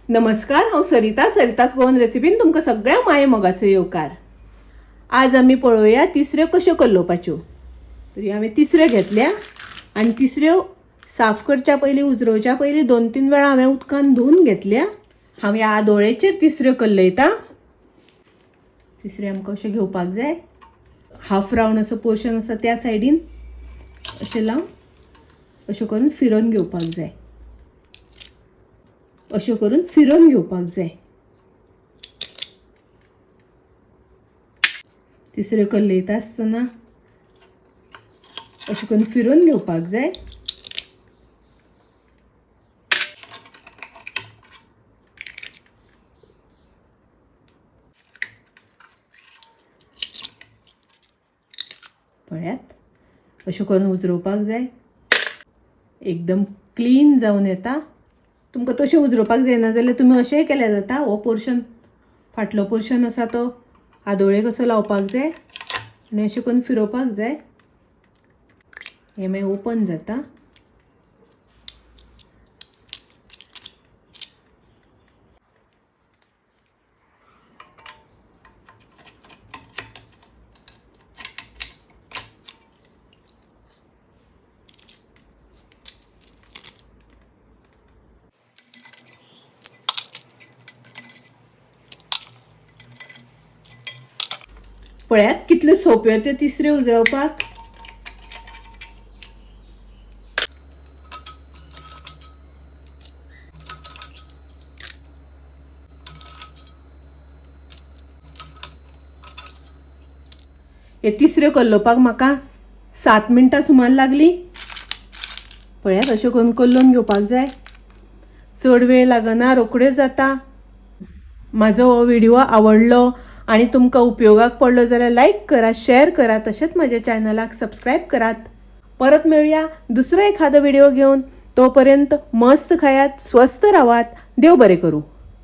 नमस्कार, हांव सरिता, सरितास गोवन रेसिपीन तुमकां सगळ्या माये मोगाचो येवकार. आज आमी पळोवया तिसऱ्यो कश्यो कल्लोवपाच्यो. तरी हांवें तिसऱ्यो घेतल्या आनी तिसऱ्यो साफ करच्या पयलीं, उजरोवच्या पयलीं 2-3 वेळा हांवें उदकान धुवन घेतल्या. हांव ह्या आदोळेचेर तिसऱ्यो कल्लयता. तिसऱ्यो आमकां अश्यो घेवपाक जाय. हाफ रावंड असो पोर्शन आसा त्या सायडीन अशें लावन अशें करून फिरोवन घेवपाक जाय. अशें करून फिरोवन घेवपाक जाय. तिसऱ्यो कल्लयता आसतना अशें करून फिरोवन घेवपाक जाय. पळयात, अशें करून उजरोवपाक जाय. एकदम क्लीन जावन येता. तुमकां तशें उजरोवपाक जायना जाल्यार तुमी अशेंय केल्यार जाता. हो पोर्शन, फाटलो पोर्शन आसा तो आदोळे कसो लावपाक जाय आनी अशें करून फिरोवपाक जाय. हें मागीर ओपन जाता. पळयात कितल्यो सोंप्यो त्यो तिसऱ्यो उजरोवपाक. हे तिसऱ्यो कल्लोवपाक म्हाका 7 मिनटां सुमार लागली. पळयात, अश्यो करून कल्लोवन घेवपाक जाय. चड वेळ लागना, रोखड्यो जाता. म्हाजो हो व्हिडिओ आवडलो आनी तुमकां उपयोगाक पडलो जाल्यार लायक करा, शेअर करा, तशेंच म्हज्या चॅनलाक सबस्क्रायब करात. परत मेळुया दुसरो एखादो व्हिडिओ घेवन. तोपर्यंत मस्त खायात, स्वस्थ रावात. देव बरें करूं.